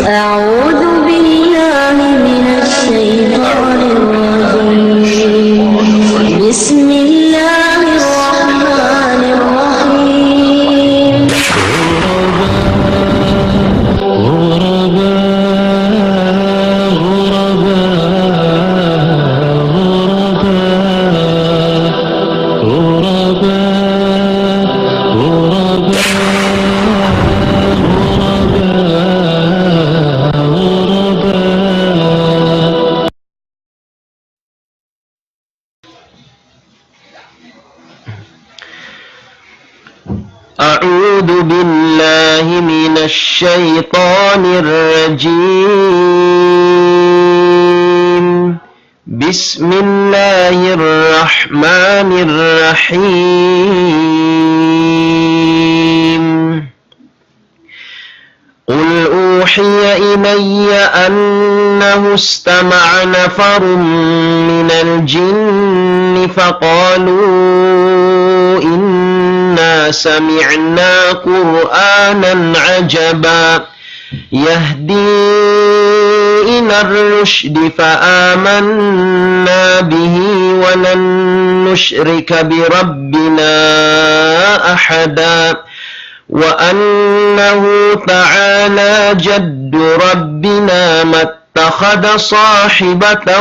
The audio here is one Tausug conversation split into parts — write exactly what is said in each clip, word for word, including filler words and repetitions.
أعوذ بالله من الشيطان الرجيم. بسم الله الرحمن الرحيم. أعوذ بالله من الشيطان الرجيم. بسم الله الرحمن الرحيم. قل أوحي إلي أنه استمع نفر من الجن فقالوا إنا سمعنا قرآنا عجبا يهدي إلى الرشد فآمنا به ولن نشرك بربنا أحدا وأنه تعالى جد ربنا ما اتخذ صاحبة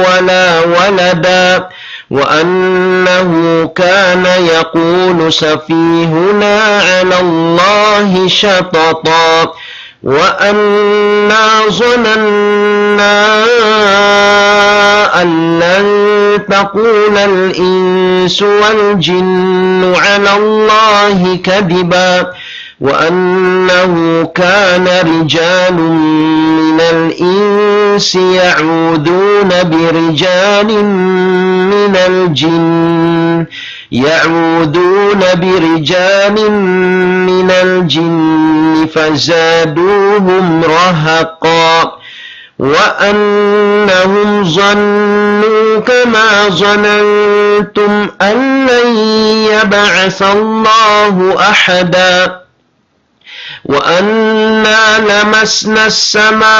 ولا ولدا وأنه كان يقول سفيهنا على الله شططا وأنا ظننا أن لن تقول الإنس والجن على الله كذبا وأنه كان رجال من الإنس يعوذون برجال من الجن يعوذون برجال من الجن فزادوهم رهقا وأنهم ظنوا كما ظننتم أن لن يبعث الله أحدا وأنا لمسنا السماء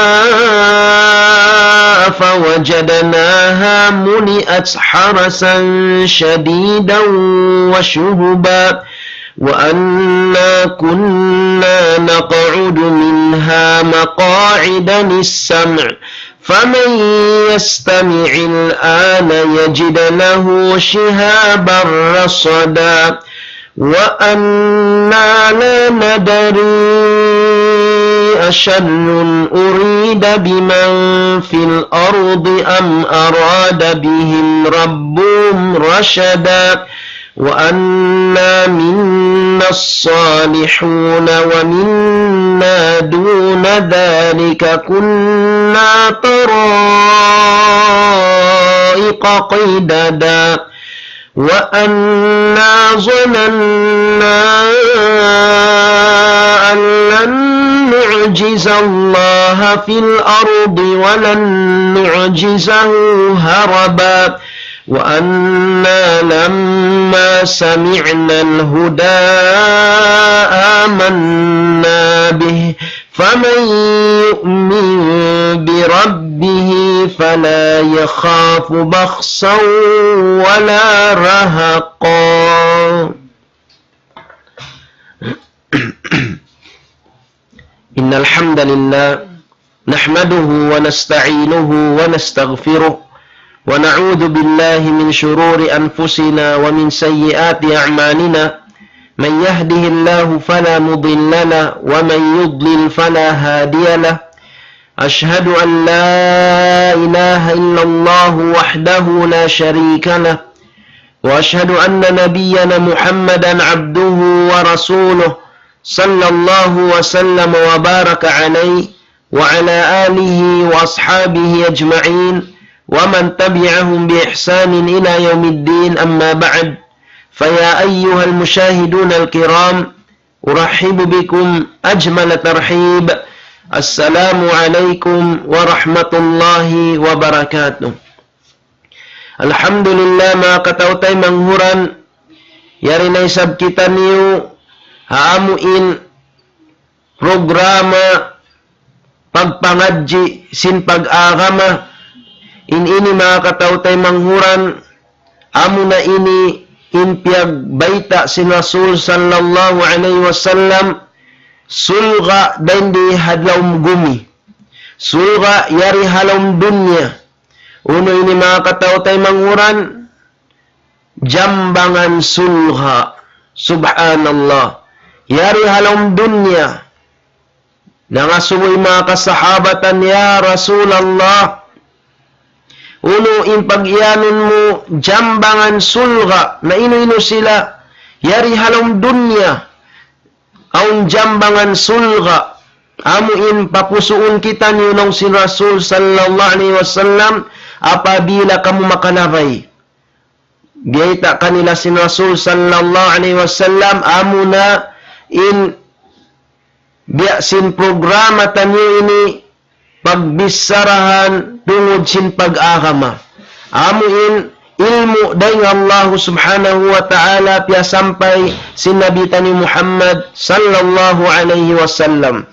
فوجدناها ملئت حرسا شديدا وشهبا وأنا كنا نقعد منها مقاعد للسمع فمن يستمع الآن يجد له شهابا رصدا وأنا لا ندري أشر أريد بمن في الأرض أم أراد بهم ربهم رشدا وأنا منا الصالحون ومنا دون ذلك كنا طرائق قددا وأنا ظننا أن لن نعجز الله في الأرض ولن نعجزه هربا وأنا لما سمعنا الهدى آمنا به فمن يؤمن بربه فلا يخاف بخسا ولا رهقا. إن الحمد لله نحمده ونستعينه ونستغفره ونعوذ بالله من شرور أنفسنا ومن سيئات أعمالنا من يهده الله فلا مضل له ومن يضلل فلا هادي له أشهد أن لا إله إلا الله وحده لا شريك له وأشهد أن نبينا محمدا عبده ورسوله صلى الله وسلم وبارك عليه وعلى آله وأصحابه أجمعين ومن تبعهم بإحسان إلى يوم الدين أما بعد فيا أيها المشاهدون الكرام أرحب بكم أجمل ترحيب السلام عليكم ورحمة الله وبركاته Alhamdulillah, manga kataw-taymanghuran, yari na isab kitaniyu ha amu in programa pagpangadji' sin pag-agama. In ini manga kataw-taymanghuran, amuna ini in piyagbayta' sin Rasul sallallahu alayhi wasallam, sulga' dayn di ha lawm gumi. Sulga' yari ha lawm dunya. Unu ini manga kataw-taymanghuran, jambangan sulga'. Subhanallah. Yari ha lawm dunya. Nangasubu in manga kasahabatan, "Ya Rasulullah, unu in pag-iyanun mu jambangan sulga', na inu-inu sila yari ha lawm dunya, awn jambangan sulga', amu in papusuun kitaniyu," laung sin Rasul sallallahu alayhi wasallam, "apabila kamu makalabay." Biyayta' kanila sin Rasul sallallahu alayhi wasallam, amuna in biya' sin programa taniyu ini pagbicharahan tungud sin pag-agama. Amu in ilmu' dayn ha Allah subhanahu wa ta'ala piyasampay sin Nabi taniyu Muhammad sallallahu alayhi wasallam.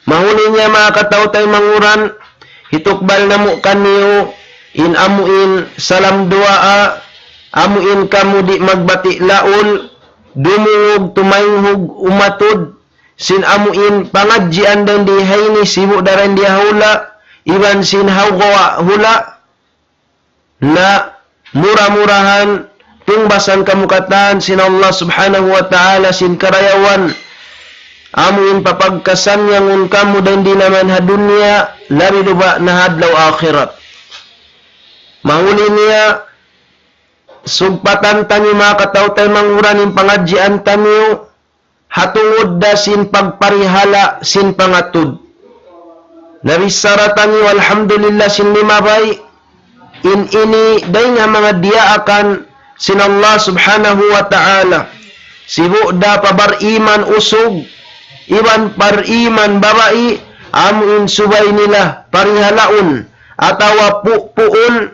Mahuli niya manga kataw-taymanghuran, hitukbal namu' kaniyu, in amu in salam duwaa, amu in kamu di' magbati' laul, dumungug tumaynghug umatud, sin amu in pangadjian dayn di ha ini sibu' da dayn di ha hula', iban sin ha guwa' hula', na mura-murahan tungbasan kamu katan sin Allah subhanahu wa ta'ala sin karayawan, amu in papagkasannyangun kamu dayn di naman ha dunya, labi luba' na ha adlaw akhirat. Mahuli niya, sugpatan taniyu manga kataw-taymanghuran in pangadjian taniyu, ha tungud da sin pagparihala' sin pangatud. Nabichara taniyu, alhamdulillah, sin limabay, in ini dayn ha manga diyaakan sin Allah subhanahu wa ta'ala. Sibu' da pa bariman usug, iban bariman babai, amu in subay nila parihalaun, atawa pu'puun,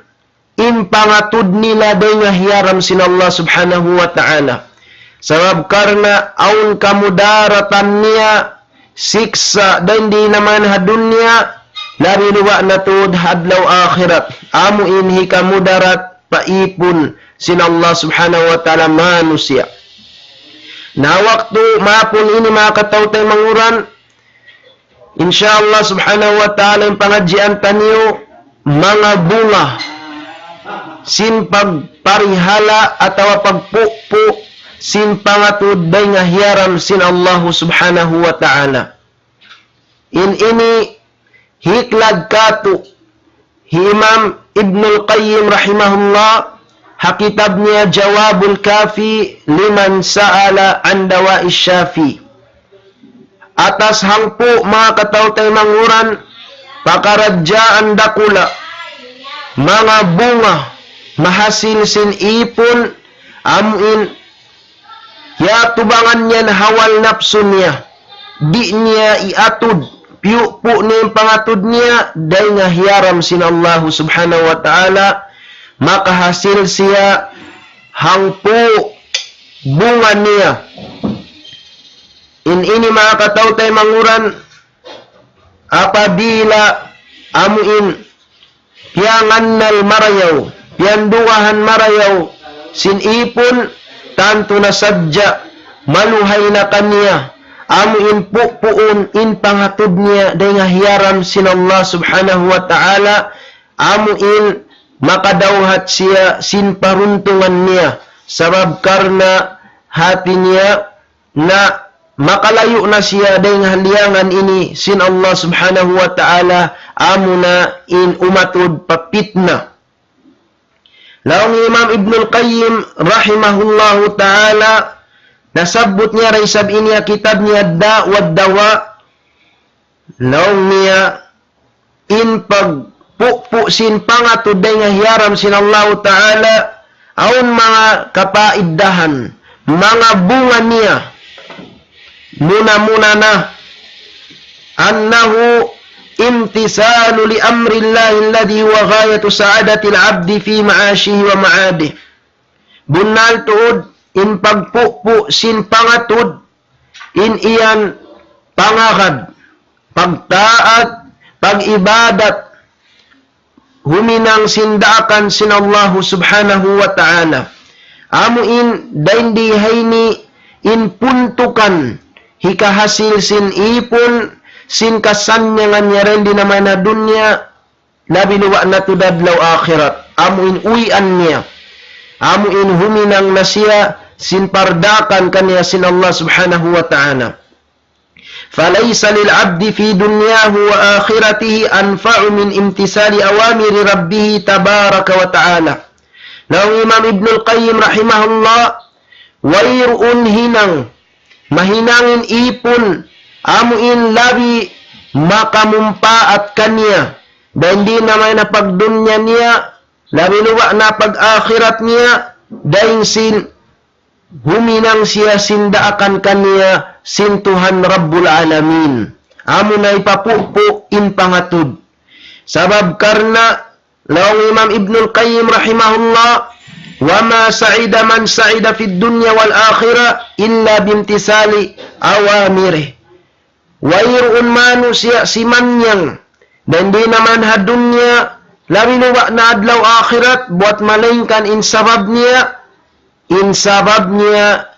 in pangatud nila dayn ha hiyaram sin Allah subhanahu wa ta'ala. Sabab karna' awn kamudaratan niya siksa' dayn di naman ha dunya, labi luba' na tuud ha adlaw akhirat. Amu in hikamudarat pa īpun sin Allah subhanahu wa ta'ala manusiya'. Na waktu maapun ini manga kataw-taymanghuran, insya Allah subhanahu wa ta'ala in pangadjian taniyu manga bunga sin pagparihala' atawa pagpu'pu' sin pangatud dayn ha hiyaram sin Allah subhanahu wa ta'ala. In ini hiklad katu' hi Imam Ibnul Qayyim rahimahullah ha kitab niya Jawabul Kafi liman sa'ala an dawa'i shafi. Atas hangpu' manga kataw-taymanghuran, pakaradjaan dakula', manga bunga mahasil sin īpun, amu in kiyatubangan niya in hawal napsu niya, di' niya iyatud, piyu'pu' niya in pangatud niya, dayn ha hiyaram sin Allahu subhanahu wa ta'ala, makahasil siya hangpu' bunga niya. In ini manga kataw-taymanghuran, apabila amu in piyangannal marayaw, piyandugahan marayaw sin īpun, tantu na sadja maluhay na kaniya amu in pu'puun in pangatud niya dayn ha hiyaram sin Allah subhanahu wa ta'ala, amu in makadawhat siya sin paruntungan niya, sabab karna' hāti niya na makalayu' na siya dayn ha liyangan ini sin Allah subhanahu wa ta'ala, amuna in umatud pa pitna. Laung Imam Ibnul Qayyim rahimahullahu ta'ala, nasabbut niya da isab ini ha kitab niya Da' wa Dawa, laung niya, in pagpu'pu' sin pangatud dayn ha hiyaram sin Allahu ta'ala, awn manga kapaiddahan, manga bunga niya, muna-muna na, أنه امتثال لأمر الله الذي هو غاية سعادة العبد في معاشه ومعاده. Bunnal tuud in pagpu'pu' sin pangatud, in iyan pangagad pagtaat, pag-ibadat, huminang sin daakan sin Allahu Subhanahu wa Ta'ala. Amu in dayn di ha ini in puntukan hikahasil sin ipun sin kasannyangan niya dayn di ha dunya, labi luba' na tuud adlaw akhirat. Amu in uwian niya. Amu in huminang na siya sin pardaakan kaniya sin Allah Subhanahu wa Ta'ala. فليس للعبد في دنياه وآخرته أنفع من امتثال أوامر ربه تبارك وتعالى. Laung Imam Ibnul Qayyim rahimahullah, wayruun hinang, mahinang in ipun, amu in labi makamumpaat kaniya, dayn di ha pagdunya niya, labi luba' na pag-akhirat niya, dayn sin huminang siya sin daakan kaniya sin Tuhan Rabbul Alamin. Amu na hipapupu' in pangatud. Sabab karna', laung Imam Ibnul Qayyim rahimahullah, وما سعد من سعد في الدنيا والآخرة إلا بامتثال أوامره. Wayruun manusiya' simanyang dayn di ha dunya, labi luba' na adlaw akhirat, buwat malaingkan in sabab niya, in sabab niya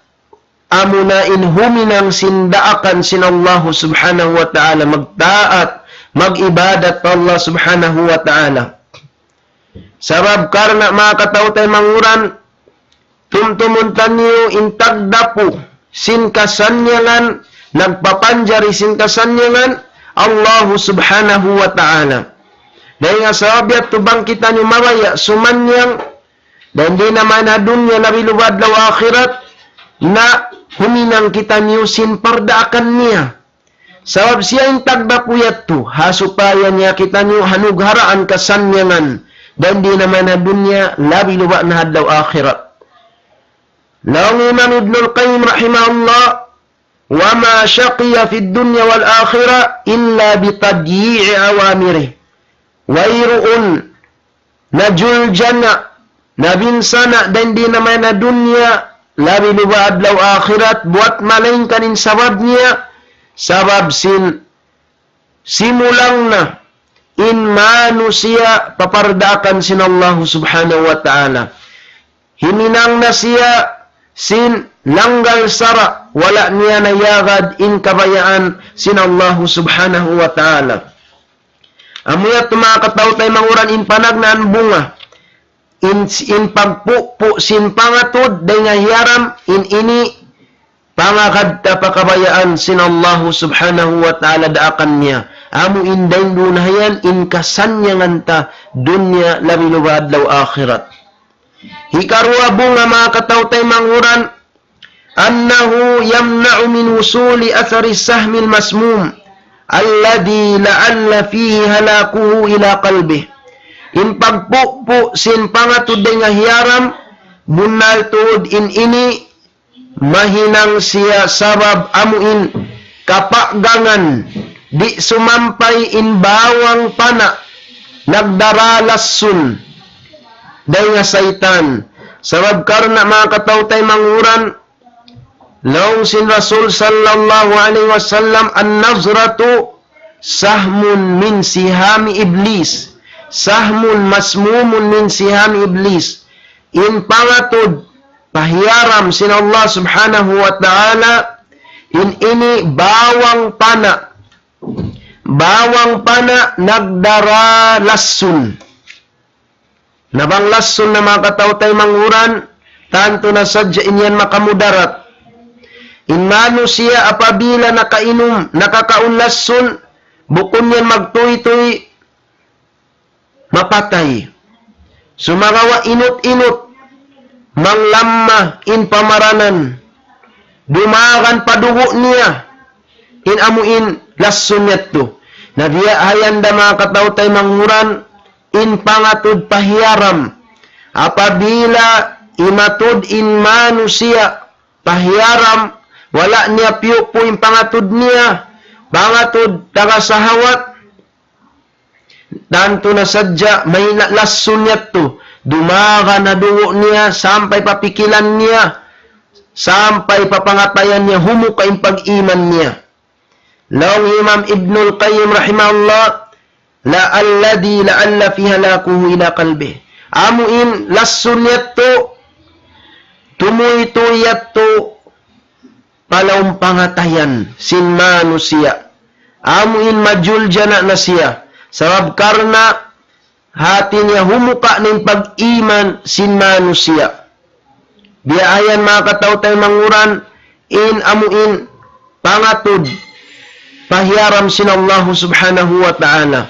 amu na in huminang sin daakan sin Allahu Subhanahu wa Ta'ala, magtaat, mag-ibadat pa Allah Subhanahu wa Ta'ala. Sabab karna' manga kataw-taymanghuran, tumtumun taniyu in tagdapu sin kasannyangan, nagpapanjari sin kasannyangan, Allahu Subhanahu wa Ta'ala. Dayn ha sabab yadtu bang kitaniyu mabaya' sumanyang, dayn di ha dunya labi luba' adlaw akhirat, na huminang kitaniyu sin pardaakan niya. Sabab siya in tagdapu yadtu, ha supaya niya kitaniyu hanugharaan kasannyangan, dayn di ha dunya labi luba' na adlaw akhirat. Laung Imam Ibnul Qayyim rahimahullah, وما شقي في الدنيا والآخرة إلا بتضييع أوامره. Wayruun najuljana', nabinsana' dayn di ha dunya, labi luba' adlaw akhirat, buwat malaingkan in sabab niya, sabab sin simulang na in manusiya' pa pardaakan sin Allahu Subhanahu wa Ta'ala. Himinang na siya sin langgal sara', wala' niya na iyagad in kabayaan sin Allahu Subhanahu wa Ta'ala. Amu yadtu manga kataw-taymanghuran in panagnaan bunga, in, in pagpupu' sin pangatud dayn ha hiyaram, in ini pangagad ta pa kabayaan sin Allahu Subhanahu wa Ta'ala daakan niya. Amu in dayn duun ha yan in kasannyangan ta dunya labi luba' adlaw akhirat. Hikaruwa bunga manga kataw-taymanghuran, أنه يمنع من وصول أثر السهم المسموم الذي لعل فيه هلاكه إلى قلبه. In pagpupu' sin pangatud dayn ha hiyaram, bunnal tuud in ini mahinang siya sabab amu in kapaggangan, di' sumampay in bawang pana' nagdara lassun dayn ha saytan. Sabab karna' manga kataw-taymanghuran, laung sin Rasul sallallahu alayhi wasallam, النظرة سهم من سهام إبليس، سهم مسموم من سهام إبليس. In pangatud pa hiyaram sin Allah Subhanahu wa Ta'ala, in ini bawang pana', bawang pana' nagdara lassun. Na bang lassun na manga kataw-taymanghuran, tantu na sadja in yan makamudarat. In manusiya' apabila nakainum, nakakaun lassun, bukun yan magtūy-tūy mapatay. Sumagawa' inut-inut, manglamma in pamaranan, dumagan pa dugu' niya, in amu in lassun yadtu. Na biya' ha yan da manga kataw-taymanghuran, in pangatud pa hiyaram. Apabila imatud in manusiya' pa hiyaram, wala' niya piyupu' in pangatud niya, pangatud taga sahawat, tantu na sadja mayna' lassun yadtu, dumagan ha dugu' niya, sampay pa pikilan niya, sampay pa pangatayan niya, humuka in pag-iman niya. Laung Imam Ibnul Qayyim rahimahullah, la alladhi la'alla fi halakuhu ila qalbih. Amu in lassun yadtu, tumuytuy yadtu pa lawm pangatayan sin manusiya'. Amu in majuljana' na siya. Sabab karna' hati niya humuka' na in pag-iman sin manusiya'. Biya' yan manga kataw-taymanghuran, in amu in pangatud pa hiyaram sin Allahu Subhanahu wa Ta'ala.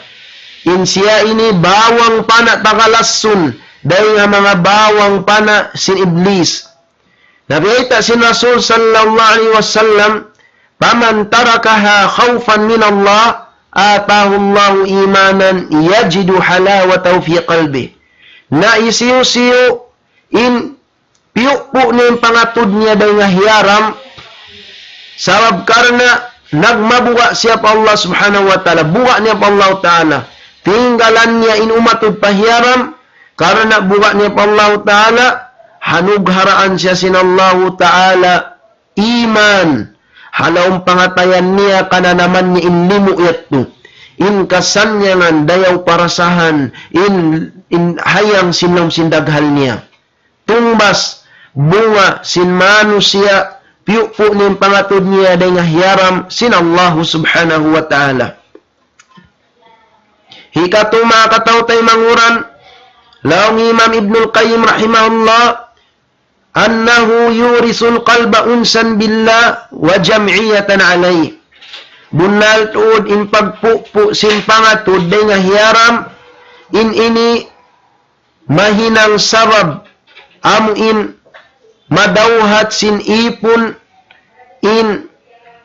In siya ini bawang pana' taga lassun, dayn ha manga bawang pana' sin Iblis. Na biyayta' sin Rasul sallallahu alayhi wasallam, فمن تركها خوفا من الله آتاه الله إيمانا يجد حلاوته في قلبه. Na hisiyu-siyu in piyupu' niya in pangatud niya dayn ha hiyaram, sabab karna' nagmabuga' siya pa Allah Subhanahu wa Ta'ala, buga' niya pa Allah Ta'ala, tinggalan niya in umatud pa hiyaram, karna' buga' niya pa Allah Ta'ala, hanugharaan siya sin Allah Ta'ala iman. Ha lawm pangatayan niya kananaman niya in limu' yadtu. In kasannyangan, dayaw parasahan, in, in hayang sin lawm sin daghal niya. Tungbas, bunga sin manusiya', piyupu' niya in pangatud niya dayn ha hiyaram sin Allahu Subhanahu wa Ta'ala. Hikatu manga kataw-taymanghuran, laung Imam Ibnul Qayyim rahimahullah, أنه يورث القلب أنسا بالله وجمعية عليه. Bunnal tuud in pagpupu' sin pangatud dayn ha hiyaram, in ini mahinang sabab amu in madawhat sin ipun in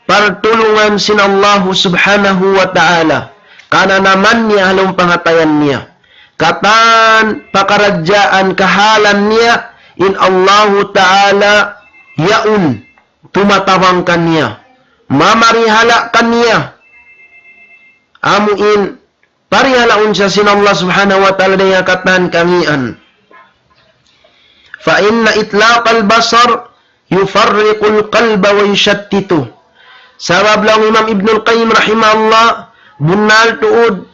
partulungan sin Allahu Subhanahu wa Ta'ala. Kananaman niya ha lawm pangatayan niya. Katan pakaradjaan kahalan niya in Allahu Ta'ala yaun tumatabang kaniya. Mamarihala' kaniya. Amu in parihalaun siya sin Allah Subhanahu wa Ta'ala dayn ha katan kangīan. فإن إطلاق البصر يفرق القلب ويشتته. Sabab laung Imam Ibnul Qayyim rahimahullah, bunnal tuud,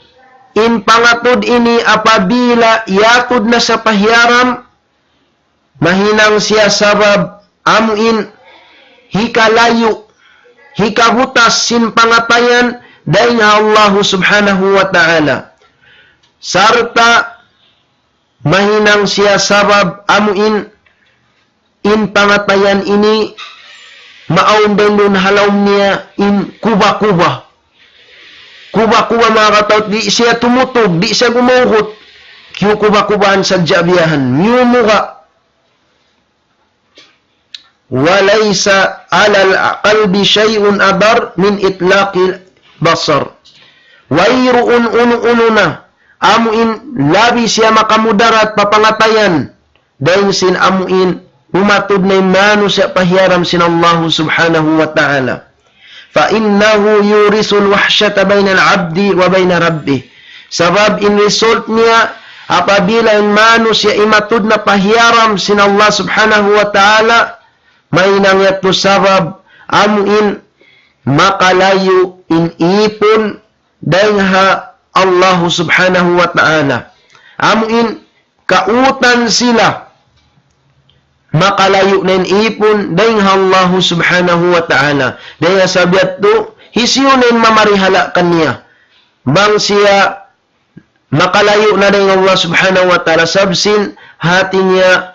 in pangatud ini apabila yatud na sa pa hiyaram, mahinang siya sabab amu in hikalayu', hikabutas sin pangatayan dayn ha Allahu Subhanahu wa Ta'ala. Sarta' mahinang siya sabab amu in, in pangatayan ini maawn dayn duun ha lawm niya in kuba-kuba. Kuba-kuba manga kataw-, di' siya tumutug, di' siya gumugut. Kiyukuba-kubahan sadja biya' yan. Miyumuga'. وليس على القلب شيء أضر من إطلاق البصر. Wayruun unu-unu na, amu in labi siya makamudarat pa pangatayan, dayn sin amu in umatud na in manusiya' pa hiyaram sin Allahu Subhanahu wa Ta'ala. فإنه يورث الوحشة بين العبد وبين ربه. Sabab in result niya, apabila in manusiya' imatud na pa hiyaram sin Allah Subhanahu wa Ta'ala, mahinang yadtu sabab amu in makalayu' in ipun dayn ha Allahu Subhanahu wa Ta'ala. Amu in kautan sila, makalayu' na in ipun dayn ha Allahu Subhanahu wa Ta'ala. Dayn ha sabab yadtu, hisiyu na in mamarihala' kaniya? Bang siya makalayu' na dayn ha Allah Subhanahu wa Ta'ala, sabab sin hati niya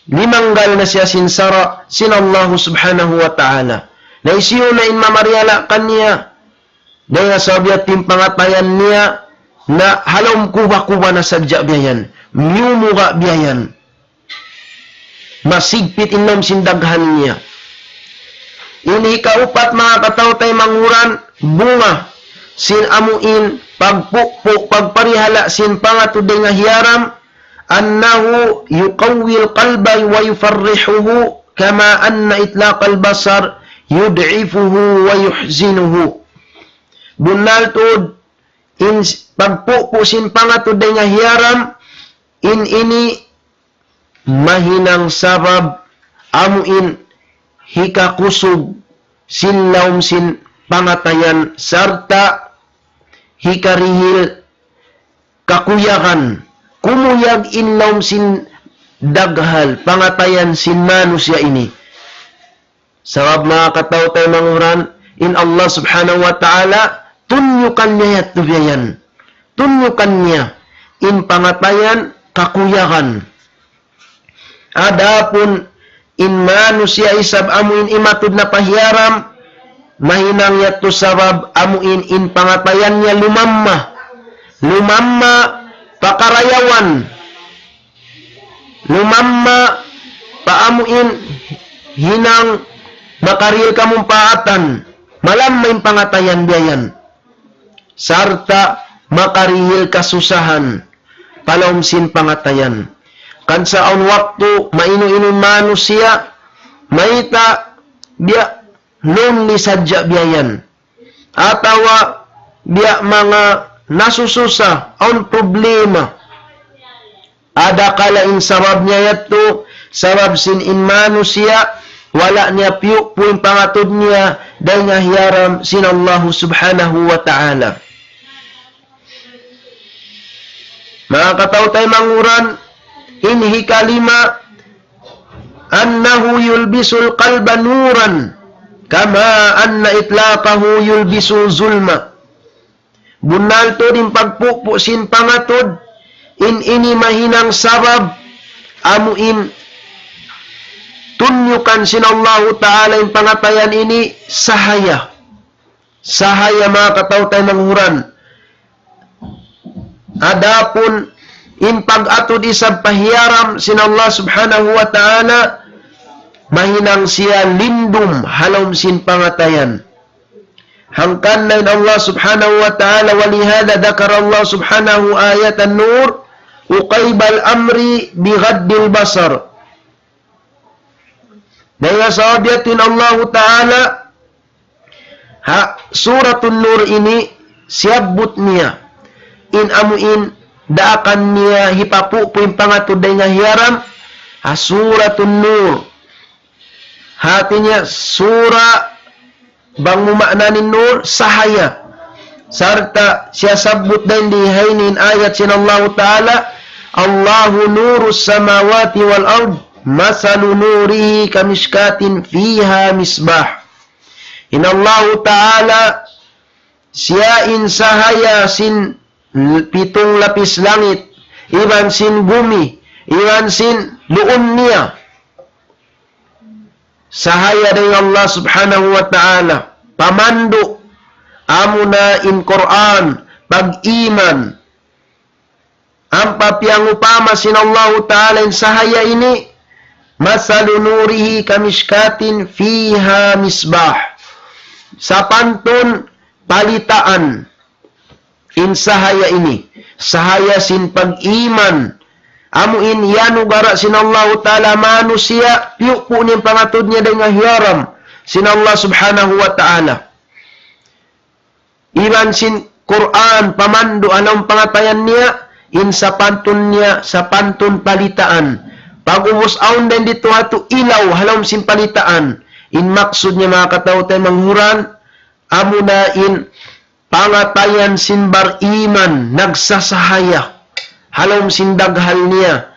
limanggal na siya sin sara' sin Allahu Subhanahu wa Ta'ala. Na hisiyu na in mamarihala' kaniya? Dayn ha sabab yadtu in pangatayan niya na ha lawm kuba-kuba na sadja biya' yan. Miyumuga' biya' yan. Masigpit in lawm sin daghal niya. In hikaupat manga kataw-taymanghuran, bunga sin amu in pagpupu', pagparihala' sin pangatud dayn ha hiyaram, أنه يقوي القلب ويفرحه كما أن إطلاق البصر يضعفه ويحزنه. Bunnal tuud, in s-, pagpupu' sin pangatud dayn ha hiyaram, in ini mahinang sabab amu in hikakusug sin lawm sin pangatayan sarta' hikarihil kakuyagan. Kumuyag in lawm sin daghal pangatayan sin manusiya' ini. Sabab manga kataw-taymanghuran, in Allah Subhanahu wa Ta'ala, tunyukan niya yadtu biya' yan. Tunyukan niya in pangatayan kakuyagan. Adapun in manusiya' isab amu in imatud na pa hiyaram, mahinang yadtu sabab amu in, in pangatayan niya lumamma. Lumamma pa karayawan. Lumamma pa amu in hinang makarihil kamumpaatan. Malamma in pangatayan biya' yan. Sarta' makarihil kasusahan pa lawm sin pangatayan. Kan sa awn waktu, mainu-inu in manusiya', mayta' biya' lonely sadja biya' yan. Atawa biya' manga nasususa, awn problema. Adakala in sabab niya yadtu, sabab sin in manusiya', wala' niya piyupu' in pangatud niya, dayn ha hiyaram sin Allahu Subhanahu wa Ta'ala. Manga kataw-taymanghuran, in hikalima, أنه يلبس القلب نورا كما أن إطلاقه يلبسه ظلما. Bunnal tuud in pagpupu' sin pangatud, in ini mahinang sabab, amu in tunyukan sin Allahu Ta'ala in pangatayan ini sahaya. Sahaya manga kataw-taymanghuran. Adapun in pag-atud isab pa hiyaram sin Allah Subhanahu wa Ta'ala, mahinang siya lindum ha lawm sin pangatayan. Hangkan na in Allah Subhanahu wa Ta'ala, ولهذا ذكر الله سبحانه آية النور عقيب الأمر بغض البصر. Dayn ha sabab yadtu in Allahu Ta'ala, ha Suratun Nur ini, siyabbut niya in amu in daakan niya hipapupu' in pangatud dayn ha hiyaram, ha Suratun Nur. Hati niya, sura bang mu ma'nanin nur, sahaya. Sarta' siyasabbut dayn di ha ini in ayat sin Allahu Ta'ala, الله نور السماوات والأرض مثل نوره كمشكاة فيها مصباح. In Allahu Ta'ala, siya in sahaya sin pitung lapis langit, iban sin bumi, iban sin luun niya. Sahaya dayn Allah Subhanahu wa Ta'ala. Pamandu', amuna in Qur'an, pag-iman. Ampa piyangupama sin Allahu Ta'ala in sahaya ini, مثل نوره كمشكاة فيها مصباح. Sapantun palitaan in sahaya ini. Sahaya sin pag-iman. Amu in iyanugara' sin Allahu Ta'ala manusiya', piyupu' niya in pangatud niya dayn ha hiyaram sin Allah Subhanahu wa Ta'ala. Iban sin Qur'an, pamandu' ha lawm pangatayan niya, in sapantun niya, sapantun palitaan. Pag'ubus awn dayn ditu hatu ilaw ha lawm sin palitaan. In maksud niya manga kataw-taymanghuran, amuna in pangatayan sin bariman, nagsasahaya ha lawm sin daghal niya,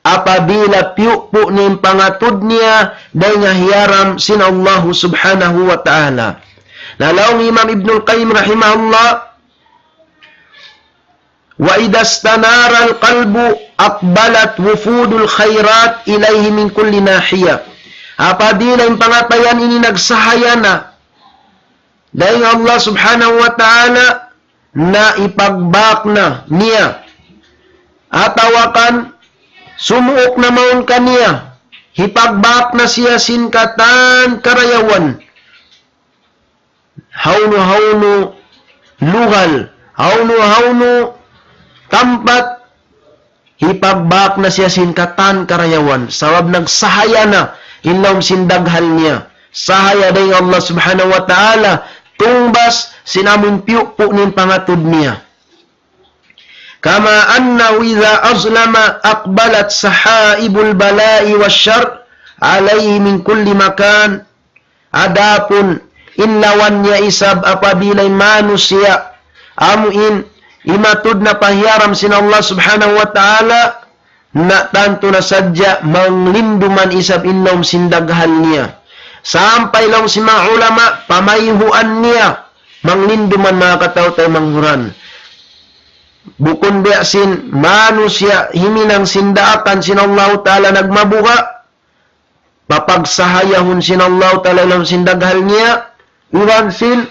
apabila piyupu' niya in pangatud niya dayn ha hiyaram sin Allahu Subhanahu wa Ta'ala. Na laung Imam Ibnul Qayyim rahimahullah, وإذا استنار القلب أقبلت وفود الخيرات إليه من كل ناحية. Apabila in pangatayan ini nagsahaya na dayn Allah Subhanahu wa Ta'ala, na ipagbak na niya, atawa kan sumuuk na mawn kaniya, hipagbak na siya sin katan karayawan. Hawnu-hawnu lugal, hawnu-hawnu tampat, hipagbak na siya sin katan karayawan, sabab nagsahaya na in lawm sin daghal niya. Sahaya dayn Allah Subhanahu wa Ta'ala, tungbas sin amun piyupu' niya in pangatud niya. كما أنه إذا أظلم أقبلت سحائب البلاء والشر عليه من كل مكان. Adapun in lawan niya isab apabila in manusiya' amu in imatud na pa hiyaram sin Allah Subhanahu wa Ta'ala, na tantu na sadja manglinduman isab in lawm sin daghal niya. Sampay laung sin manga ulama, pamayhuan niya, manglinduman manga kataw-taymanghuran. Bukun biya' sin manusiya' himinang sin daakan sin Allahu Ta'ala nagmabuga', papagsahayahun sin Allahu Ta'ala in lawm sin daghal niya, iban sin,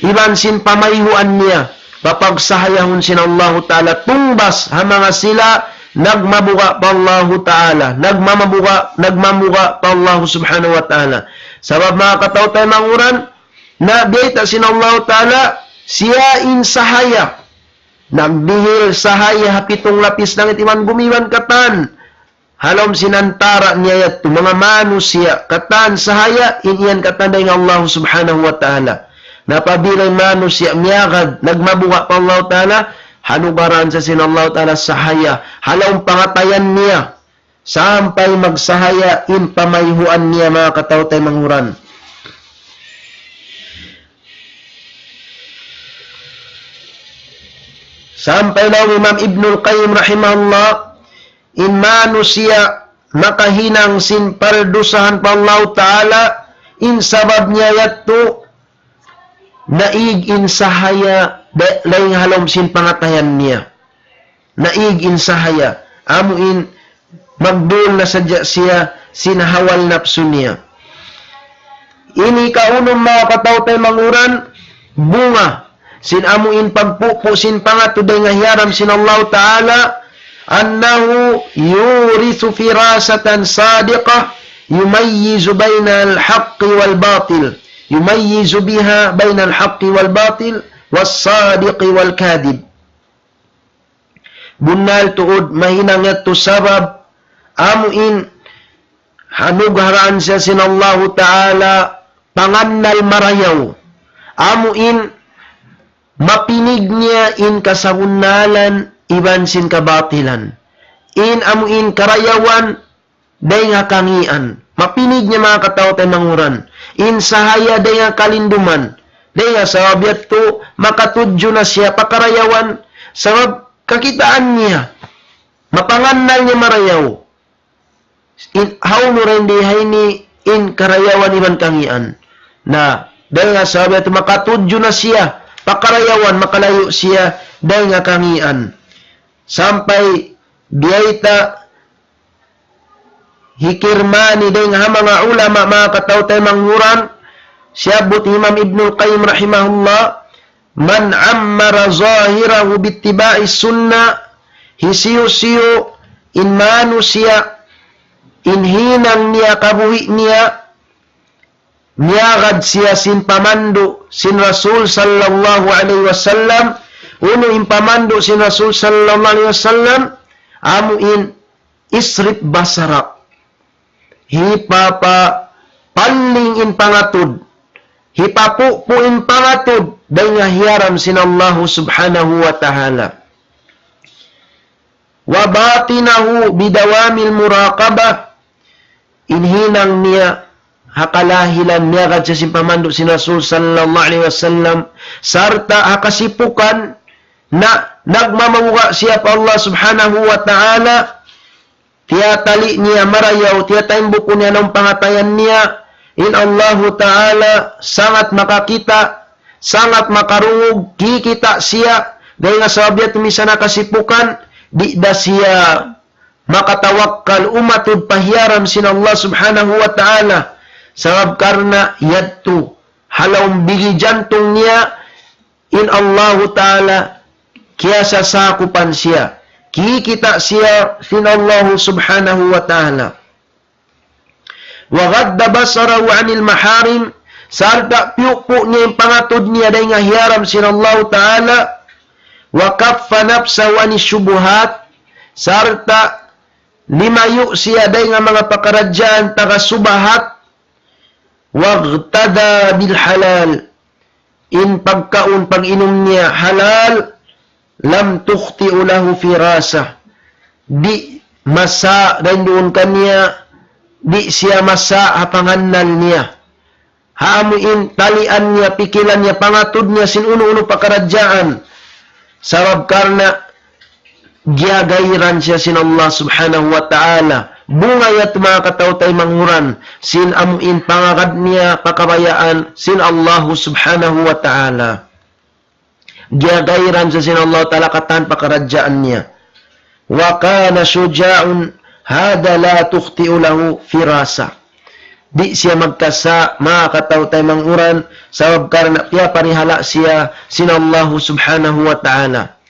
iban sin pamayhuan niya, papagsahayahun sin Allahu Ta'ala, tungbas ha manga sila nagmabuga' pa Allahu Ta'ala, nagmamabuga', nagmabuga' pa Allahu Subhanahu wa Ta'ala. Sabab manga kataw-taymanghuran, na biyayta' sin Allahu Ta'ala, siya in sahaya. Nagdihil sahaya ha pitung lapis langit iban bumi iban katan ha lawm sin antara' niya yadtu, manga manusiya', katan sahaya, in yan katan dayn ha Allah Subhanahu wa Ta'ala. Na apabila in manusiya' miyagad, nagmabuga' pa Allah Ta'ala, hanugaraan siya sin Allah Ta'ala sahaya ha lawm pangatayan niya, sampay magsahaya in pamayhuan niya, manga kataw-taymanghuran. Sampay laung Imam Ibnul Qayyim rahimahullah, in manusiya' makahinang sin pardusahan pa Allahu Ta'ala, in sabab niya yadtu, naig in sahaya da-, dayn ha lawm sin pangatayan niya. Naig in sahaya. Amu in magdul na sadja siya sin hawal napsu niya. Ini kaunum manga kataw-taymanghuran, bunga sin amu in pagpupu' sin pangatud dayn ha hiyaram sin Allah Ta'ala, أنه يورث فراسة صادقة يميز بين الحق والباطل، يميز بها بين الحق والباطل والصادق والكاذب. Bunnal tuud mahinang yadtu sabab amu in hanugaraan siya sin Allahu Ta'ala pangannal marayaw. Amu in mapinig niya in kasabunnalan iban sin kabatilan. In amu in karayawan dayn ha kangīan. Mapinig niya manga kataw-taymanghuran. In sahaya dayn ha kalinduman. Dayn ha sabab yadtu makatudju na siya pa karayawan. Sabab kakitaan niya. Mapangannal niya marayaw. In, hawnu ra in di ha ini in karayawan iban kangīan. Na, dayn ha sabab yadtu makatudju na siya pa karayawan, makalayu' siya dayn ha kangīan. Sampay biyayta' hikirmani dayn ha manga ulama, manga kataw-taymanghuran, siyabbut Imam Ibnul Qayyim rahimahullah, من عمر ظاهره باتباع السنة, hisiyu-siyu in manusiya' in hinang niya kabuhi' niya, miyagad siya sin pamandu' sin Rasul sallallahu alayhi wasallam, unu in pamandu' sin Rasul sallallahu alayhi wasallam, amu in اصرف بصرك. Hipapapalling in pangatud. Hipapupu' in pangatud dayn ha hiyaram sin Allahu Subhanahu wa Ta'ala. وباطنه بدوام المراقبة. In hinang niya ha kalahilan miyagad siya sin pamandu' sin Rasul sallallahu alayhi wasallam, sarta' ha kasipukan na nagmamabuga' siya pa Allah Subhanahu wa Ta'ala, tiyatali' niya marayaw, tiyataimbukun niya ha lawm pangatayan niya, in Allahu Ta'ala sangat makakita', sangat makarungug, kikita' siya, dayn ha sabab yadtu misan ha kasipukan, di' da siya makatawakkal umatud pa hiyaram sin Allah Subhanahu wa Ta'ala, sabab karna' yadtu, ha lawm bigi jantung niya, in Allahu Ta'ala kiyasasakupan siya. Kikita' siya sin Allahu Subhanahu wa Ta'ala. وغض بصره عن المحارم, sarta' piyupu' niya in pangatud niya dayn ha hiyaram sin Allahu Ta'ala. وكف نفسه عن الشبهات, sarta' limayu' siya dayn ha manga pakaradjaan taga subahat. واغتذى بالحلال, in pagkaun pag-inum niya halal, لم تخطئ له فراسة, di' masa' dayn duun kaniya, di' siya masa' ha pangannal niya. amu in talian niya, pikilan niya, pangatud niya sin unu-unu pakaradjaan. Sabab karna' giyagairan siya sin Allah Subhanahu wa Ta'ala. Bunga yadtu manga kataw-taymanghuran, sin amu in pangagad niya pakabayaan sin Allah Subhanahu wa Ta'ala. Giyagairan siya sin Allah Ta'ala katan pakaradjaan niya. وكان شجاعا هذا لا تخطئ له فراسة. Di' siya magkasa', manga kataw-taymanghuran, sabab karna' piyaparihala' siya sin Allah Subhanahu wa Ta'ala.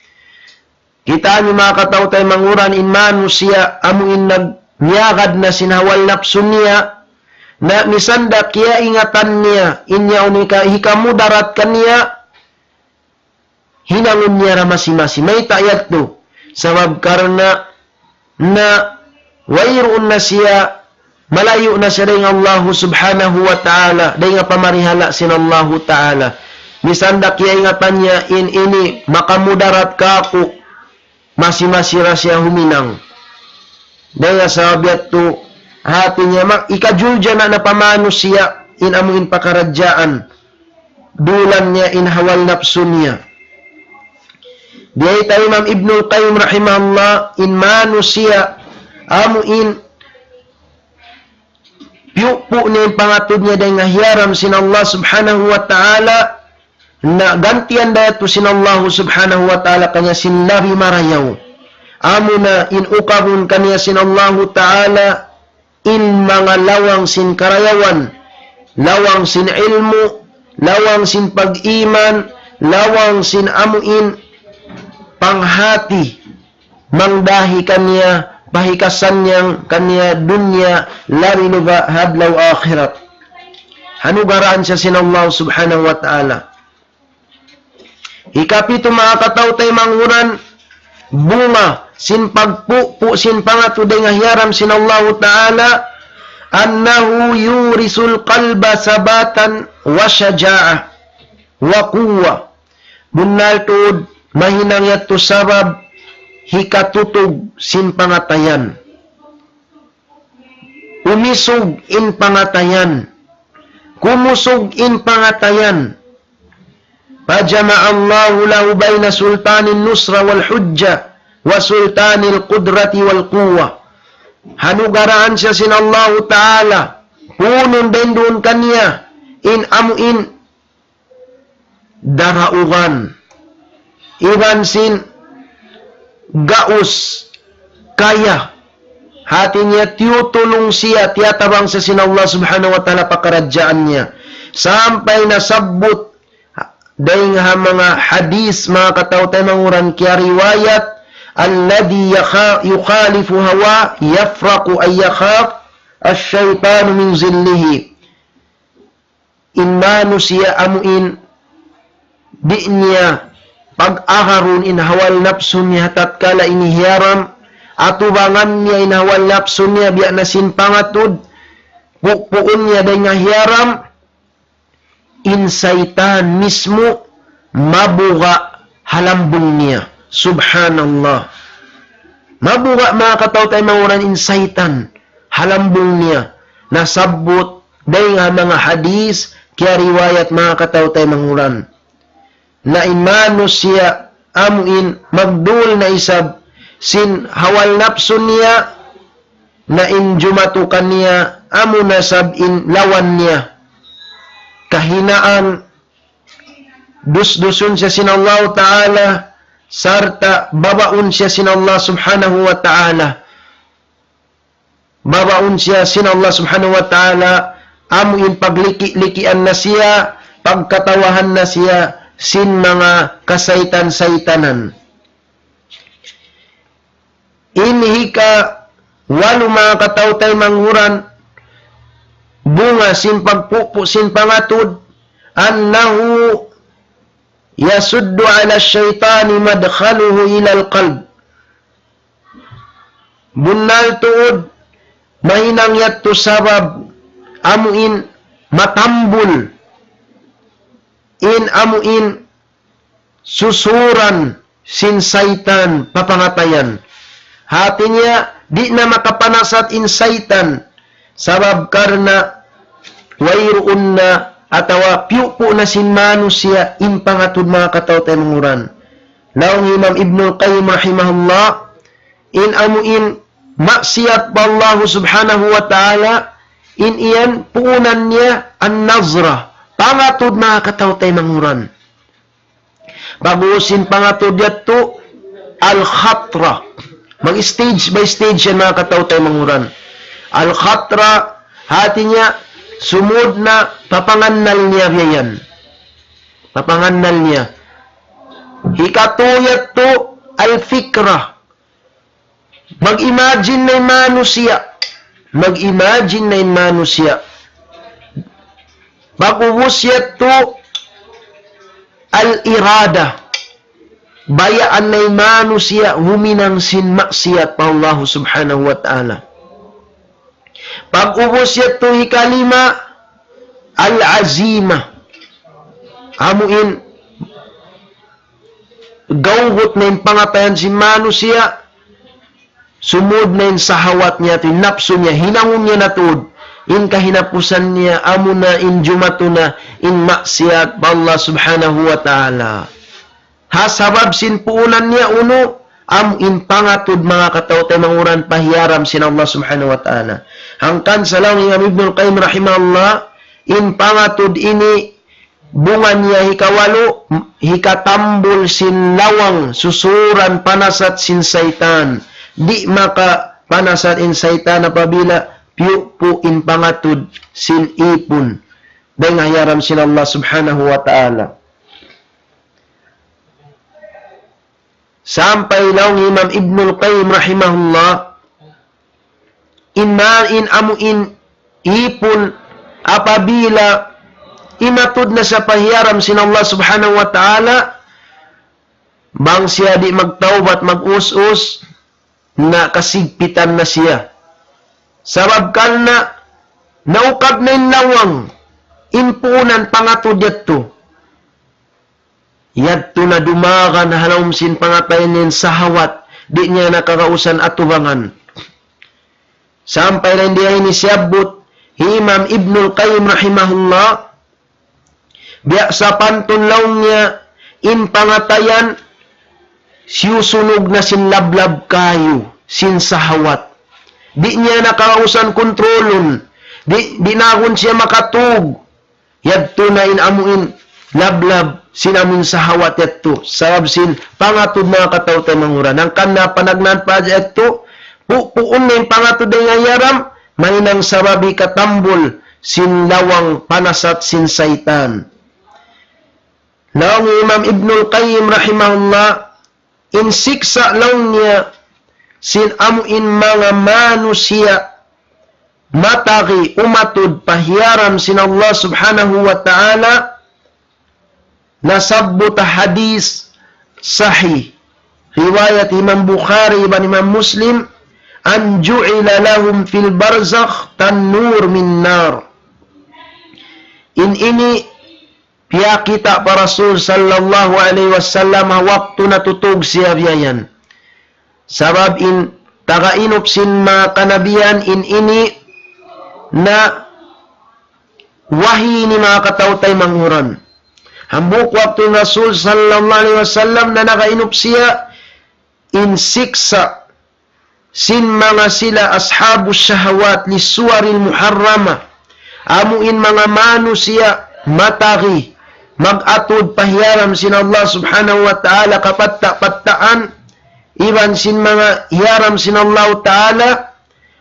Kitaa niyu manga kataw-taymanghuran, in manusiya' amu in nag-, miyagad na sin hawal napsu niya, na misan da kiyaingatan niya, in yaun hika-, hikamudarat kaniya, hinangun niya da masi-masi. Mayta' yadtu? Sabab karna' na wayruun na siya, malayu' na siya dayn ha Allahu Subhanahu wa Ta'ala, dayn ha pamarihala' sin Allahu Ta'ala. Misan da kiyaingatan niya in ini makamudarat kāku', masi-masi da siya huminang. Dayn ha sabab yadtu, hāti niya ma-, ikajulja na pa manusiya' in amu in pakaradjaan. Dulan niya in hawal napsu niya. Biyayta' Imam Ibnul Qayyim rahimahullah, in manusiya' amu in piyupu' niya in pangatud niya dayn ha hiyaram sin Allah Subhanahu wa Ta'ala, na gantian da yadtu sin Allah Subhanahu wa Ta'ala kaniya sin labi marayaw. Amu na in ukabun kaniya sin Allah Ta'ala, in manga lawang sin karayawan, lawang sin ilmu', lawang sin pag-iman, lawang sin amu in panghati, mangdahi kaniya, pahikasannyang kaniya dunya, labi luba' ha adlaw akhirat. Hanugaraan siya sin Allah Subhanahu wa Ta'ala. Hikapitu manga kataw-taymanghuran, bunga sin pagpupu' sin pangatud dayn ha hiyaram sin Allahu Ta'ala, أنه يورث القلب ثباتا وشجاعة وقوة. Bunnal tuud, mahinang yadtu sabab hikatutug sin pangatayan. Umisug in pangatayan. Kumusug in pangatayan. فجمع الله له بين سلطان النصرة والحجة وسلطان القدرة والقوة. Hanugaraan siya sin Allahu Ta'ala. Punun dayn duun kaniya in amu in daraugan, iban sin gaus, kaya. Hati niya tiyutulung siya, tiyatabang siya sin Allah Subhanahu wa Ta'ala pakaradjaan niya. Sampay nasabbut dayn ha manga hadith, manga kataw-taymanghuran kiyariwayat, الذي يخا-، يخالف هواه يفرق أن يخاف الشيطان من ظله. In manusiya' amu in di' niya pag-agarun in hawal napsu niya tatkala ini hiyaram, atubangan niya in hawal napsu niya biya' na sin pangatud, pupuun niya dayn ha hiyaram, in saytan mismu mabuga' ha lambung niya. Subhanallah. Mabuga' manga kataw-taymanghuran in saytan ha lambung niya. Nasabbut dayn ha manga hadith, kiyariwayat manga kataw-taymanghuran. Na in manusiya' amu in magdul na isab sin hawal napsu niya, na in jumatu kaniya amu na isab in lawan niya. Kahinaan, dusdusun siya sin Allah Ta'ala, sarta' babaun siya sin Allah Subhanahu wa Ta'ala. Babaun siya sin Allah Subhanahu wa Ta'ala, amu in pagliki-likian na siya, pagkatawahan na siya, sin manga kasaytan-saytanan. In hika walu manga kataw-taymanghuran, bunga sin pagpupu' sin pangatud, أنه يسد على الشيطان مدخله إلى القلب. Bunnal tuud, mahinang yadtu sabab amu in matambul in amu in susuran sin saytan pa pangatayan. Hati niya, di' na makapanasat in saytan, sabab karna' wayruun na atawa piyupu' na sin manusiya' in pangatud manga kataw-taymanghuran. Laung Imam Ibnul Qayyim rahimahullah, in amu in maksiyat pa Allah subhanahu wa ta'ala, in iyan puunan niya an-nazra, pangatud manga kataw-taymanghuran. Pag'ubus sin pangatud yadtu, al-khatra. Mag-stage by stage yan manga kataw-taymanghuran. Al-khatra, hati niya, sumud na papangannal niya biya' yan. Papangannal niya. Hikatu yadtu, al-fikra. Mag-imagine na in manusiya'. Mag-imagine na in manusiya'. Pag'ubus yadtu, al-irada. Bayaan na in manusiya' huminang sin maksiyat pa Allah subhanahu wa ta'ala. Pag'ubus yadtu hikalima, al-azima. Amu in gawgut na in pangatayan sin manusiya', sumud na in sahawat niya, in napsu niya, hinangun niya na tuud. In kahinapusan niya, amu na in jumatu na in maksiyat pa Allah subhanahu wa ta'ala. Ha sabab sin puunan niya unu, amu in pangatud manga kataw-taymanghuran pa hiyaram sin Allah subhanahu wa ta'ala. Hangkan sa laung Imam Ibnul Qayyim rahimahullah, in pangatud ini bunga niya hikawalu, hikatambul sin lawang susuran panasat sin saytan. Di' makapanasat in saytan apabila piyupu' in pangatud sin ipun dayn ha hiyaram sin Allah subhanahu wa ta'ala. Sampay laung Imam Ibnul Qayyim rahimahullah, in ma-, in amu in ipun apabila imatud na sa pa hiyaram sin Allah subhanahu wa ta'ala, bang siya di' magtawbat, mag-us-us, na kasigpitan na siya. Sabab karna' naukab na in lawang, in puunan pangatud yadtu. Yadtu na dumagan ha lawm sin pangatayan niya in sahawat, di' niya na kagausan atubangan. Sampay na in diya ini siyabbut hi Imam Ibnul Qayyim rahimahullah, biya' sapantun laung niya in pangatayan siyusunug na sin lablab kayu, sin sahawat. Di' niya na kagausan kontrolun, di', di' na agun siya makatug. Yadtu na in amu in lablab sin amu in sahawat yadtu. Sabab sin pangatud manga kataw-taymanghuran. Hangkan na panagnaan pa hadja yadtu, pu-, puun na in pangatud dayn ha hiyaram, mahinang sabab hikatambul sin lawang panasat sin saytan. Laung Imam Ibnul Qayyim rahimahullah, in siksa' laung niya sin amu in manga manusiya' matagi umatud pa hiyaram sin Allah subhanahu wa ta'ala, nasabbut ha hadith sahih, riwayat Imam Bukhari iban Imam Muslim, أن جعل لهم في البرزخ تنور من نار. In ini piyakita' pa Rasul sallallahu alayhi wasallam ha waktu natutug siya biya' yan. Sabab in taga inup sin manga kanabihan in ini na wahi ini manga kataw-taymanghuran. Hambuuk waktu in Rasul sallallahu alayhi wasallam na naka inup siya in siksa' sin manga sila ashabu shahawat li suwaril muharrama. Amu in manga manusiya' matagi mag-atud pa hiyaram sin Allah subhanahu wa ta'ala kapatta'-pattaan, iban sin manga hiyaram sin Allah ta'ala,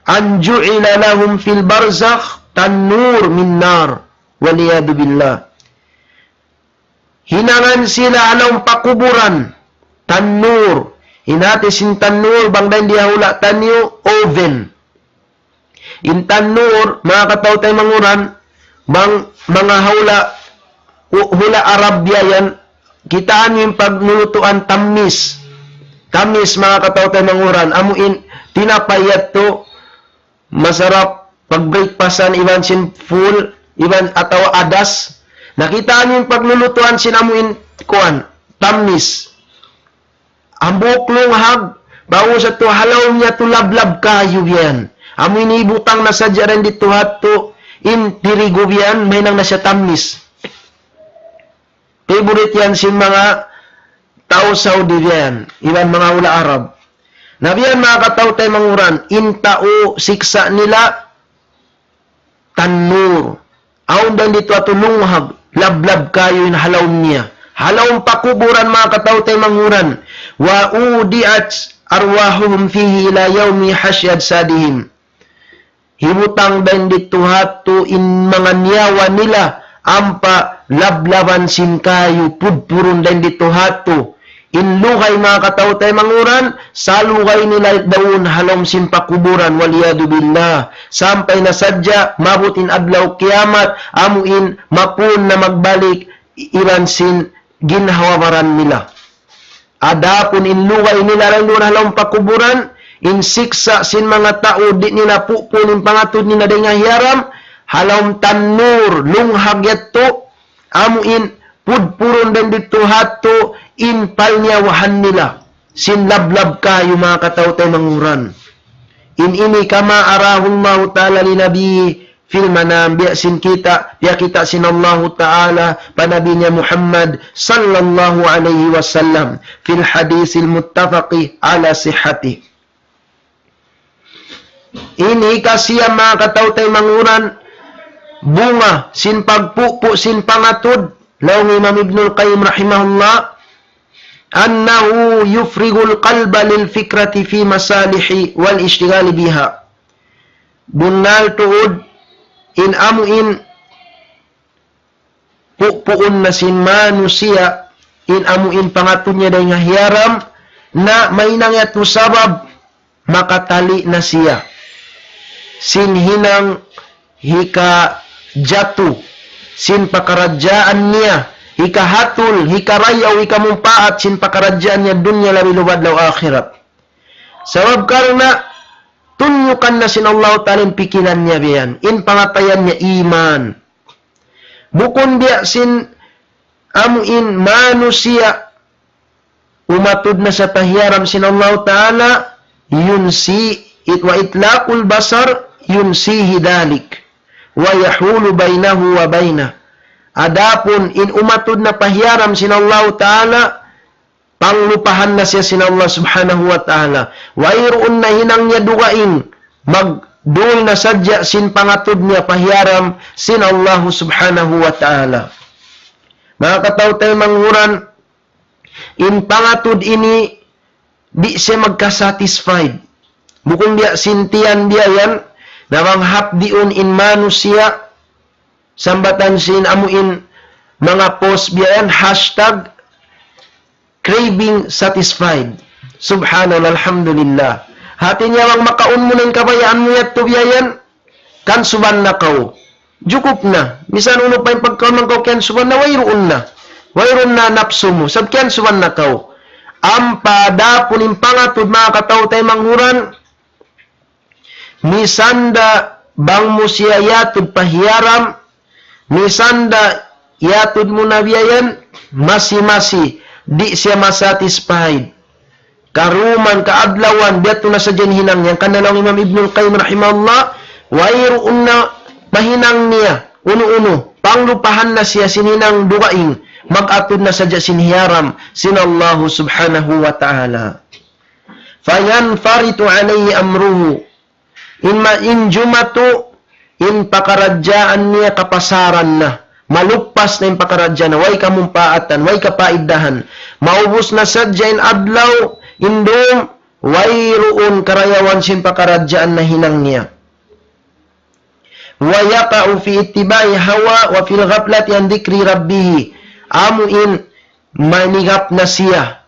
أن جعل لهم في البرزخ تنور من نار. والعياذ بالله. Hinangan sila ha lawm pakuburan, tannur. In hati sin tannur, bang dayn di ha hula' taniyu, oven. In tannur, manga kataw-taymanghuran, bang manga ha hula', hu-, hula' Arabia yan, kitaa niyu in paglulutuan tammis. Tammis, manga kataw-taymanghuran, amu in tinapay yadtu, masarap pag-breakfastan iban sin full, iban atawa adas. Nakita' niyu in paglulutuan sin amu in kuwan, tammis. Hambuuk lunghag, bawu sa tu halaw niya tu lablab kayu yan. Amu ini ibutang na sadja rin didtu hadtu, In tirigu biya' yan, mahinang na siya tamnis. Favorite yan sin manga tau Saudi biya' yan, iban manga hula' Arab. Na biya' yan manga kataw-taymanghuran, in tau siksa' nila, tannur. Awn dayn ditu hatu lunghag, lablab kayu in ha lawm niya. Ha lawm pakuburan manga kataw-taymanghuran. وأودعت أرواحهم فيه إلى يوم حشر أجسادهم. Hibutang dayn ditu hatu in manga niyawa nila ampa lablaban sin kayu, pudpurun dayn ditu hatu. In lugay manga kataw-taymanghuran, salugay nila duun ha lawm sin pakuburan, والعياذ بالله. Sampay na sadja maabut in adlaw kiyamat, amu in mapun na magbalik iban sin ginhawa-baran nila. Adapun in lugay nila dayn duun ha lawm pakuburan, in siksa' sin manga tau di' nila pupuun in pangatud nila dayn ha hiyaram, ha lawm tannur, lunghag yadtu, amu in pudpurun dayn ditu hatu in palniyawahan nila sin lablab kayu manga kataw-taymanghuran. In ini كما أراه الله تعالى لنبيه في المنام, biya' sin kita', piyakita' sin Allahu Ta'ala pa Nabi niya Muhammad sallallahu alayhi wasallam في الحديث المتفق على صحته. Ini kasiyam manga kataw-taymanghuran, bunga sin pagpupu' sin pangatud, laung Imam Ibnul Qayyim rahimahullah, أنه يفرغ القلب للفكرة في المصالح والاشتغال بها. Bunnal tuud in amu in pupuun na sin manusiya', in amu in pangatud niya dayn ha hiyaram, na mahinang yadtu sabab makatali na siya sin hinang hikajatu sin pakaradjaan niya, hikahatul, hikarayaw, hikamumpaat sin pakaradjaan niya dunya labi lubad law akhirat. Sabab karna' tunyukan na sin Allahu Ta'ala in pikilan niya biya' yan, in pangatayan niya iman. Bukun biya' sin amu in manusiya' umatud na sa pa hiyaram sin Allahu Ta'ala, yunsi, it-, وإطلاق البصر ينسيه ذلك، ويحول بينه وبينه. Adapun in umatud na pa hiyaram sin Allahu Ta'ala, panglupahan na siya sin Allah Subhanahu wa Ta'ala. Wayruun na hinang niya dugaing, magdul na sadja sin pangatud niya pa hiyaram sin Allah Subhanahu wa Ta'ala. Manga kataw-taymanghuran, in pangatud ini di' siya magka-satisfied. Bukun biya' sin tiyan biya' yan, na bang hapdiun in manusiya', sambatan sin amu in manga post biya' yan, hashtag craving satisfied. Subhanallah, alhamdulillah. Hati niya bang makaun mu na in kabayaan mu yadtu biya' yan, kansuban na kaw. Jukup na. Misan unu pa in pagkaun man kaw, kansuban na, wayruun na. Wayruun na napsu mu. Sabab kansuban na kaw. Ampa adapun in pangatud manga kataw-taymanghuran, misan da bang mu siya yatud pa hiyaram, misan da yatud mu na biya' yan, masi-masi, di' siya masatisfied. Karuman, kaadlawan, biya' tu na sadja in hinang niya. Hangkan laung Imam Ibnul Qayyim rahimahullah, wayruun na mahinang niya unu-unu, panglupahan na siya sin hinang dugaing, mag-atud na sadja sin hiyaram sin Allahu Subhanahu wa Ta'ala. فينفرط عليه أمره. In ma-, in jumatu, in pakaradjaan niya kapasaran na. Maluppas na in pakaradjaan na, way kamumpaatan, way kapaidahan. Maubus na sadja in adlaw, in dum, wayruun karayawan sin pakaradjaan nahinang niya. ويقع في اتباع الهوى وفي الغفلة عن ذكر ربه. Amu in maligap na siya.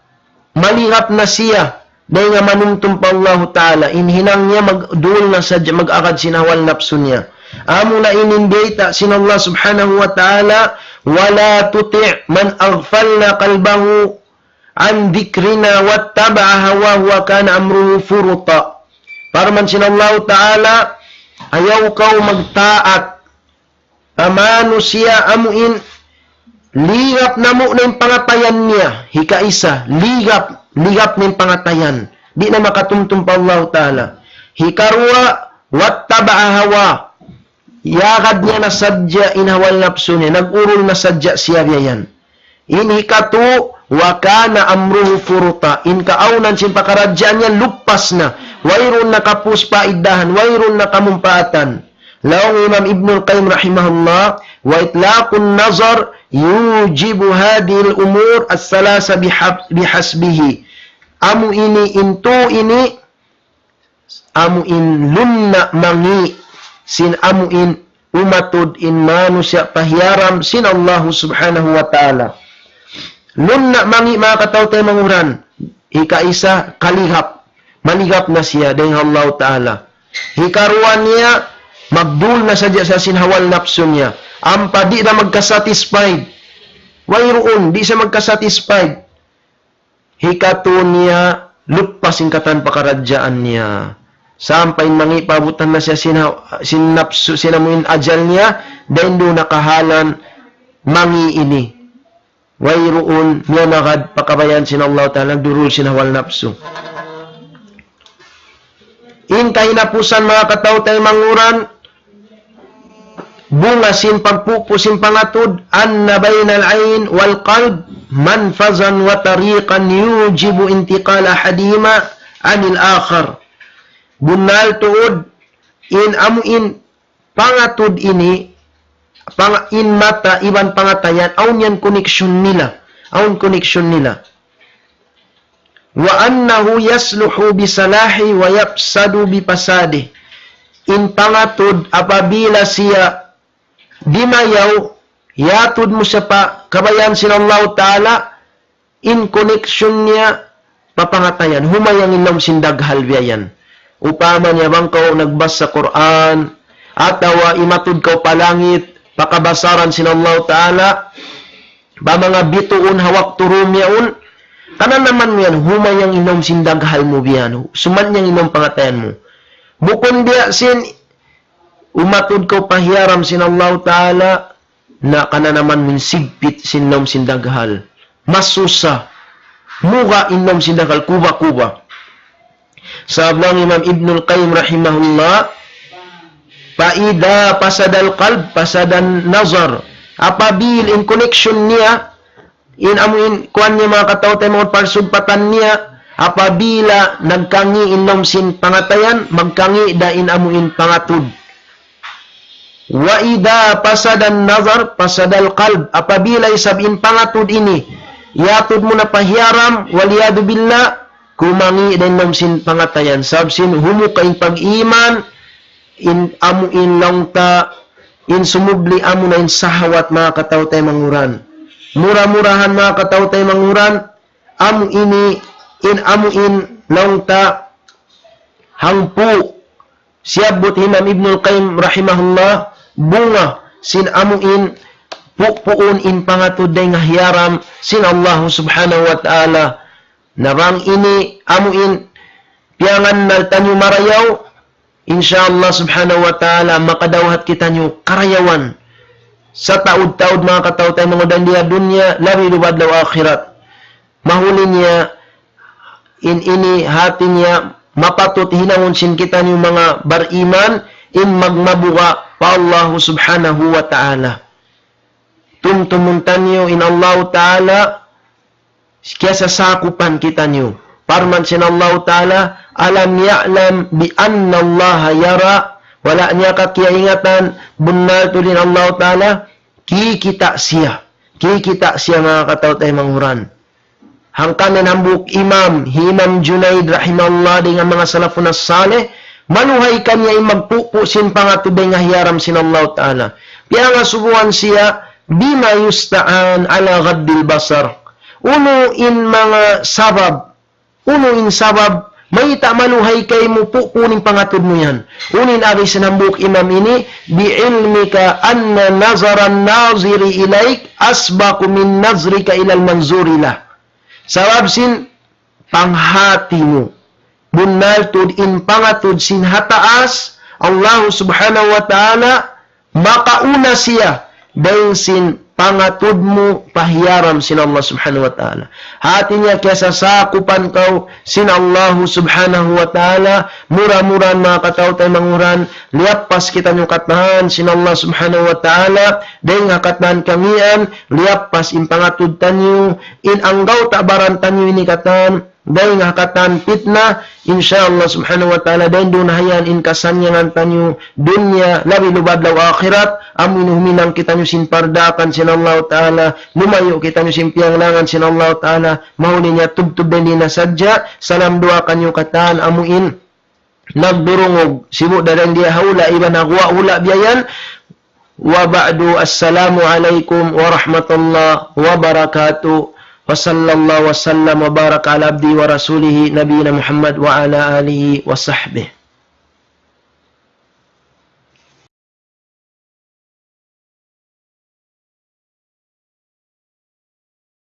Maligap na siya. Dayn ha manumtum pa Allahu Ta'ala. In hinang niya magdul na sadja, mag-agad sin hawa napsu niya. Amu na in bayta' sin Allah Subhanahu wa Ta'ala, ولا تطع من أغفلنا قلبه عن ذكرنا واتبع هواه وكان أمره فرطا. Parman sin Allahu Ta'ala, ayaw kaw magtaat pa manusiya' amu in ligap namu' na in pangatayan niya. Hikaisa, ligap, ligap na in pangatayan. Di' na makatumtum pa Allahu Ta'ala. Hikaruwa, واتبع هواه. Iyagad niya na sadja in hawa napsu niya, nag-urul na sadja siya biya' yan. In hikatu, وكان أمره فرطا. In kaawnan sin pakaradjaan niya, lupas na. Wayruun na kapus paiddahan, wayruun na kamumpaatan. Laung Imam Ibnul Qayyim rahimahullah, وإطلاق النظر يوجب هذه الأمور الثلاثة بحب-، بحسبه. Amu ini, in tū ini, amu in lunna' mangi' sin amu in umatud in manusiya' pa hiyaram sin Allahu Subhanahu wa Ta'ala. Lunna' mangi', manga kataw-taymanghuran, hikaisa, kaligap. Maligap na siya dayn ha Allahu Ta'ala. Hikaruwa niya, magdul na sadja sa sin hawa napsu niya. Ampa di' na magka-satisfied. Wayruun, di' siya magka-satisfied. Hikatu niya, lupas in katan pakaradjaan niya. Sampay in mangi' paabutan na siya sin ha-, sin napsu, sin amu in ajal niya, dayn duun na kahalan mangi' ini. Wayruun, miyamagad pakabayaan sin Allah Ta'ala, nagdurul sin hawa napsu. In kahinapusan, manga kataw-taymanghuran, bunga sin pagpupu' sin pangatud, أن بين العين والقلب منفذا وطريقا يوجب انتقال أحدهما عن الآخر. Bunnal tuud, in amu in pangatud ini, pang-, in mata iban pangatayan, awn yan connection nila. Awn connection nila. وأنه يصلح بصلاحه ويفسد بفساده. In pangatud apabila siya dimayaw, yatud mu siya pa kabayaan sin Allah Ta'ala, in connection niya pa pangatayan, humayang in lawm sin daghal biya' yan. Upama niya bang kaw nagbasa Qur'an, atawa imatud kaw pa langit, pa kabasaran sin Allah Ta'ala, pa manga bituun ha waktu dum yaun, kananaman mu yan, humayang in lawm sin daghal mu biya' yan, sumanyang in lawm pangatayan mu. Bukun biya' sin, umatud kaw pa hiyaram sin Allah Ta'ala, na kananaman mu in sigpit sin lawm sin daghal. Masusa. Muga in lawm sin daghal, kuba-kuba. Sabab laung Imam Ibnul Qayyim rahimahullah, فإذا فسد القلب فسد النظر. Apabila in connection niya, in amu in kuwan niya, manga kataw-taymanghuran, parsugpatan niya, apabila nagkangi' in lawm sin pangatayan, magkangi' da in amu in pangatud. وإذا فسد النظر فسد القلب. Apabila isab in pangatud ini, yatud mu na pa hiyaram, والعياذ بالله, kumangi' da in lawm sin pangatayan. Sabab sin humuka in pag-iman, in amu in laung ta, in sumubli amu na in sahawat, manga kataw-taymanghuran. Mura-murahan, manga kataw-taymanghuran, amu ini, in amu in laung ta, hangpu', siyabbut Imam Ibnul Qayyim rahimahullah, bunga sin amu in pupuun in pangatud dayn ha hiyaram sin Allah Subhanahu wa Ta'ala. Na bang ini amu in piyangannal taniyu marayaw, insya Allah Subhanahu wa Ta'ala, makadawhat kitaniyu karayawan sataud-taud, manga kataw-taymanghuran, dayn di ha dunya, labi lubad law akhirat. Mahuli niya, in ini hati niya mapatut hinangun sin kitaniyu manga bariman, in magmabuga' pa Allahu Subhanahu wa Ta'ala. Tumtumun taniyu in Allahu Ta'ala, kiyasasakupan kitaniyu. Parman sin Allahu Ta'ala, ألم يعلم بأن الله يرى. Wala' niya ka kiyaingatan, bunnal tuud in Allahu Ta'ala, kikita' siya. Kikita' siya, manga kataw-taymanghuran. Hangkan in hambuuk imam, hi Imam Junaid rahimahullah, dayn ha manga salafun as-salih, maluhay kaniya in magpupu' sin pangatud dayn ha hiyaram sin Allah Ta'ala. Piyangasubuhan siya, بما يستعان على غض البصر. Unu in manga sabab, unu in sabab, mayta' maluhay kaymu pupuun in pangatud mu yan. Unu in agi sin hambuuk imam ini, بعلمك أن نظر الناظر إليك أسبق من نظرك إلى المنظور له. Sabab sin panghati mu. Bunnal tuud in pangatud sin ha taas, Allah Subhanahu wa Ta'ala, makauna siya dayn sin pangatud mu pa hiyaram sin Allah Subhanahu wa Ta'ala. Hati niya kiyasasakupan kaw sin Allah Subhanahu wa Ta'ala, mura-murahan manga kataw-taymanghuran, liyappas kitaniyu katan sin Allah Subhanahu wa Ta'ala, dayng ha katan kamiyan, liyappas in pangatud taniyu, in anggawta' baran taniyu ini katan, dayng ha katan pitna, insya Allah Subhanahu wa Ta'ala, dayng duun hayan in kasannyangan taniyu, dunya, labi lubad law akhirat, amu in huminang kitaniyu sin pardaakan sin Allah Ta'ala, lumayu' kitaniyu sin piyanglangan sin Allah Ta'ala, mahuli niya tubtub dayng di na sadja, salam duwaa kaniyu katan, amu in nagdurungug, sibu' da dayng di ha hula', iban ha guwa' hula' biya' yan, وبعد، السلام عليكم ورحمة الله وبركاته. وصلى الله وسلم وبارك على عبده ورسوله نبينا محمد وعلى آله وصحبه.